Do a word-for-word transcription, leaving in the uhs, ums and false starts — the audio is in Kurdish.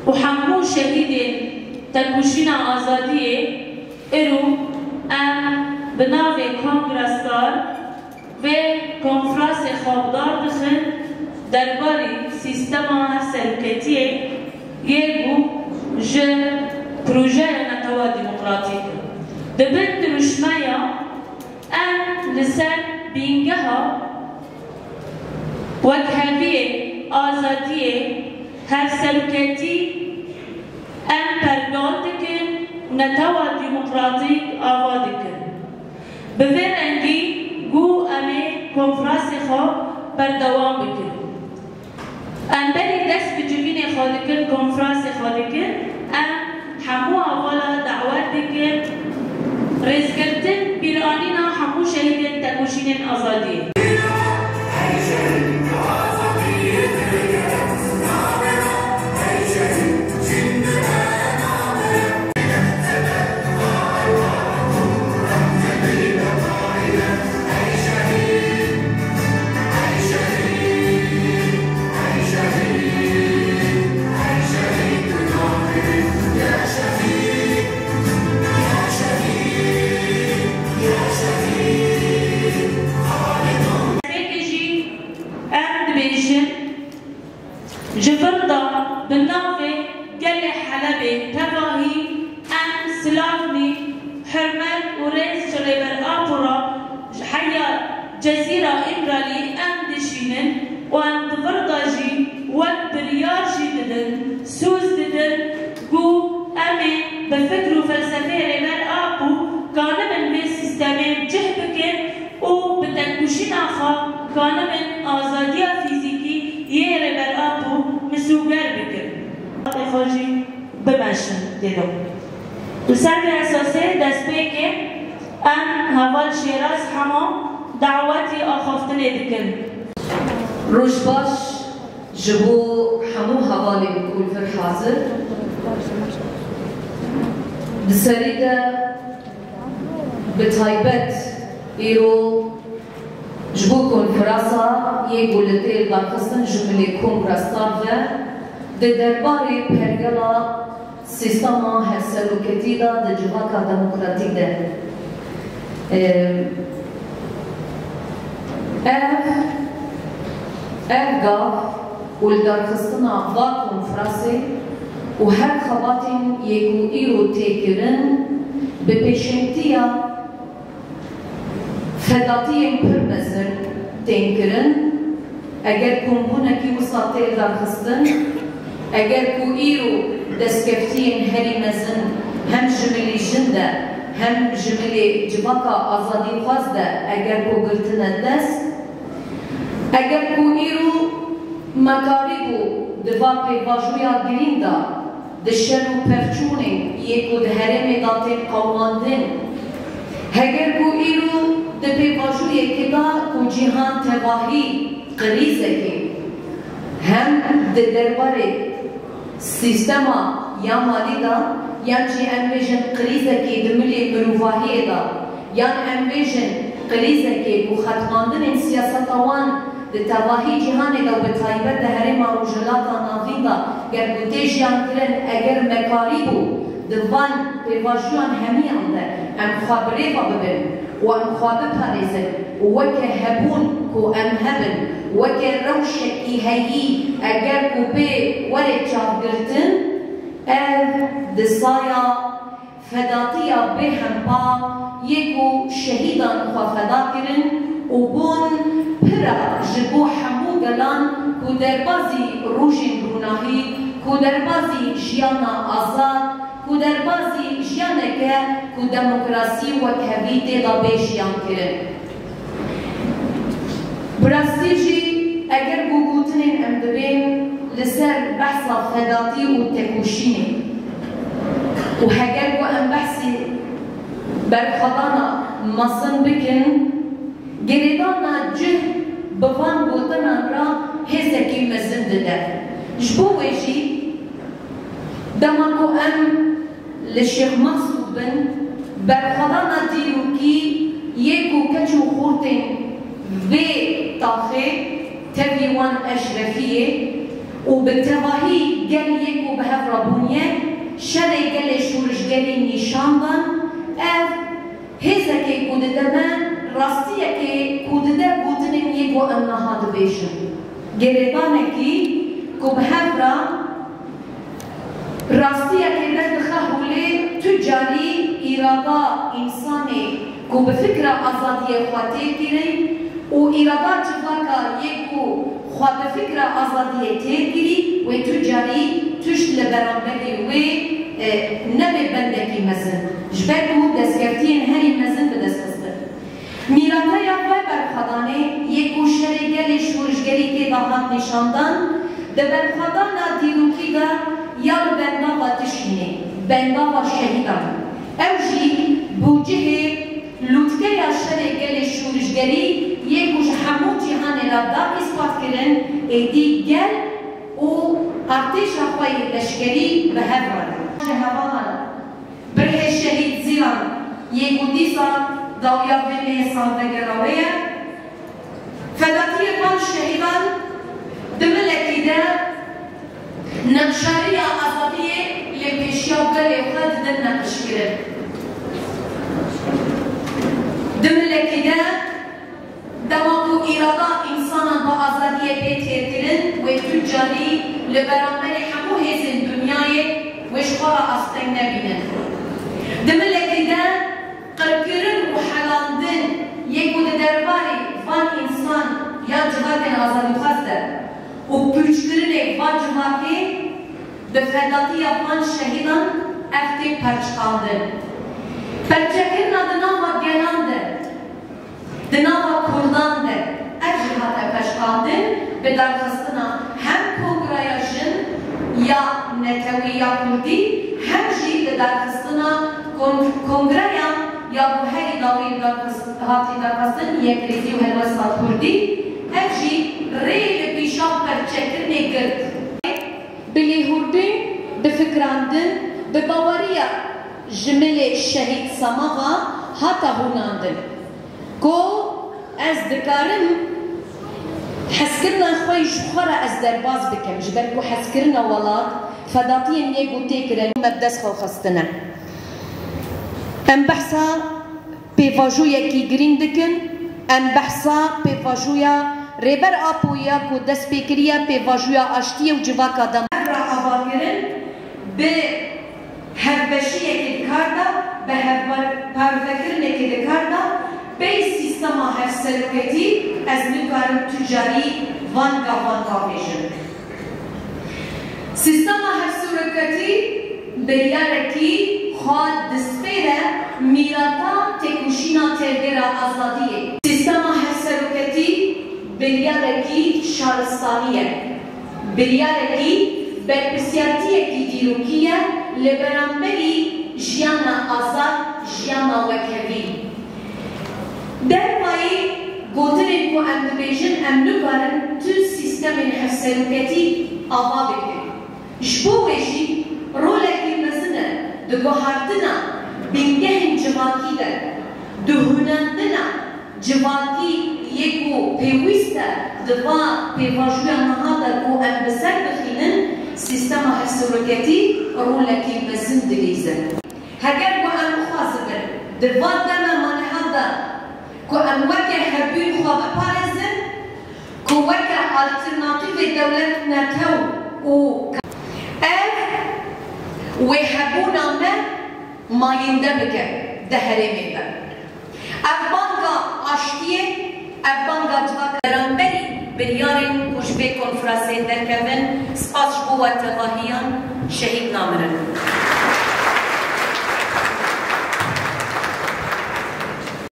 û hemû şehîdên tekoşîna azadiyê îro em bi navê Kongrestar vê konferansê xwe bi dar dixin derbarê sîstema hevseroketiyê yê ku ji projeya Netewa Demokratîk e. Di bin dirûşmeya em li ser bîngeha wekheviyê, azadiyê, hevseroketî em pergal dikin, netewa demokratîk ava dikin. Bi vê rengî ku em ê konferansê xwe berdewam bikin. Em berî dest bi civînê xwe dikin, konferansê xwe dikin, em hemû hevala dawet dikin, rêzgirtin, bîranîna hemû şehîdên tekoşînên azadiyê. Pêkê jî em dibêjin, ji vir de bi navê gelê Helebê tevahî em silavnî, hurmet û rêz ji Rêber Apo re ji heya Cezîra Îmralî em dişînin û em di vir de jî wek biryar jî didin, sûz didin ku em ê bi fikr û felsefeyê Rêber Apo kanibin vê sîstemê cih bikin û bi tekoşîna xwe kanibin azadiya fîzîkî yê Rêber Apo misûger bikin. Xwe jî bimeşin têde. Li ser vê esasê destpêkê em heval Şêraz Hemo dawetî axaftinê dikin. Roj baş ji bo hemû hevalên ku li vir hazir. Di serî de bi taybet îro ji bo konferansa yê ku li tê darxistin ji milê Kongrestar ve di derbarê pergala sîstema hevseroketî de di civaka demokratîk de. Ev, ev gav û lidarxistina va konferansê û her xebatên yê ku îro tê kirin bi pêşengtiya fedatiyên pir mezin tên kirin. Eger kombûnekî wisa tê lidarxistin, eger ku îro destkeftiyên herî mezin hem ji milî jin de hem ji milî civaka azadîxwaz de eger ku girtine dest, eger ku îro me karîbû di va pêvajoya girîng de di şer û pevçûnên yê ku di herêmê de tên qewimandin, heger ku îro di pêvajoyekê de ku cîhan tevahî krîzekê hem di derbarê sîstema ya malî de yan jî em bêjin krîzekê di milê mirovahiyê de, yan em bêjin krîzekê ku xetmandinên siyaseta wan di tevahî cîhanê de û bi taybet di herêma Rojhilata Navîn de ger ku tê jiyan kirin, eger me karîbû di van pêvajoyan hemiyan de em xwe bi rê ve bibin û em xwe biparêzin û weke hebûn ku em hebin, weke rewşekî heyî eger ku pê were çavgirtin, ev di saya fedatiya bêhempa yê ku şehîdan xwe feda kirin û bûn pira ji bo hemû gelan ku derbazî rojên ronahî, ku derbazî jiyana azad, ku derbazî jiyaneke ku demokrasî û wekhevî tê de bê jiyan kirin. Bi rastî jî eger ku gotinên em dibên li ser behsa fedatî û tekoşînê û heger ku em behsê berxwedana mezin bikin, girêdana cih bi van gotinan re hêzekî mezin dide. Ji bo wê jî dema ku em li Şêx Mexsûd bin, berxwedana dîrokî yê ku keç û xortên vê taxê tevî wan Eşrefiyê Û bi tevahî gel yê ku bi hev re bûniye, şerê gelê şorişgerî nîşan dan, ev hêzekê ku dide me, rastiyekê ku dide gotinên yê ku em niha dibêjin. Girêdanekî ku bi hev re rastiyekê derdixe holê, tu carî îrada însanê ku bi fikra azadiyê xwe tê kirin û îrada civaka yê ku xwe bi fikra azadiyê tê kirî, wê tu carî tişt li beramberî wê, e, nebe bendekî mezin, ji ber ku destkeftiyên herî mezin bi dest xistin. Mîrateya vê berxwedanê yê ku şerê gelê şorişgerî tê de hat nîşandan, di berxwedana dîrokî de ya li bendava tiştînê, bendava şehîdan. Ew jî bûcihê lûtkeya şerê gelê şorişgerî yê ku ji hemû cîhanê re da îspat kirin, êdî gel û artêşa xwe yê leşkerî bi hev re da. Ji hevalan Birhê şehîd Zîlan yê ku dîsa dawiya vê mehê salvegera wê ye. Fedatiyê van şehîdan di milekî de neqşariya azadiyê lê pêşiya gelê xwe didin neqişkirin. Di milekî de Dema ku îrada însanan bi azadiyê pê têrkirin, wê tu carî li beramberî hemû hêzên dinyayê wê ji xwe re asteng nebînin. Di milekî de qirkirin û helandin yê ku di derbarê van însan ya civakên azadîxwaz de û pûçkirinê va civakê bi fedatiya van şehîdan ev tê perçiqandin. Perçekirina di nava gelan de, Di nava Kurdan de ev jî hate peşkandin bi darxistina hem Kongreya Jin ya Netewî ya Kurdî, hem jî bi darxistina kon-, Kongreya ya ku herî dawî darxist-, hatî darxistin Yekrêzî û Helwesta Kurdî, ev jî rê li pîşa perçekirinê girt. Bi lêhûrdin, bi fikrandin, bi baweriya ji milê şehîd Samaxa hate hûnandin. Ku ez dikarim hezkirina xwe ji xwe re ez derbas bikim, ji ber ku hezkirina welat, fedatiyên yê ku tê kirin me bi dest xwe xistine. Em behsa pêvajoyekî girîng dikin, em behsa pêvajoya Rêber Apo ya ku dest pê kiriye, pêvajoya aştiyê û civaka dem. Ev re ava kirin bi hevbeşiyekê di kar de, bi hevparvekirinekê di kar de, pey sîstema hevseroketî ez nikarim tu carî van gavan bavêjim. Sîstema hevseroketî biryarekî xwe dispêre mîrata têkoşîna tevgera azadiyê. Sîstema hevseroketî biryarekî şaristanî ye. Biryarekî berpirsiyartiyekî dîrokî ye li beramberî jiyana azad, jiyana wekhevî. Dervayî gotinên ku em dibêjin, em nikarin tu sîstemên hevseroketî ava bikin. Ji bo wê jî rolekî mezin e di guhertina bingehên civakî de, di hûnandina civakî yê ku pêwîst e di va pêvajoya niha de ku em bi ser bixînin, sîstema hevseroketî rolekî mezin dilîze. Heger ku em bixwazibin di va dema niha de ku em weke hebûn xwe biparêzin, ku weke alternatîfê dewlet netew û ev wê hebûna me mayînde bike di herêmê de. Ev banga aştiyê, ev banga civaka beramberî biryarên ku ji vê konferansê derkevin, spas ji bo we tevahiyan, şehîd namirin.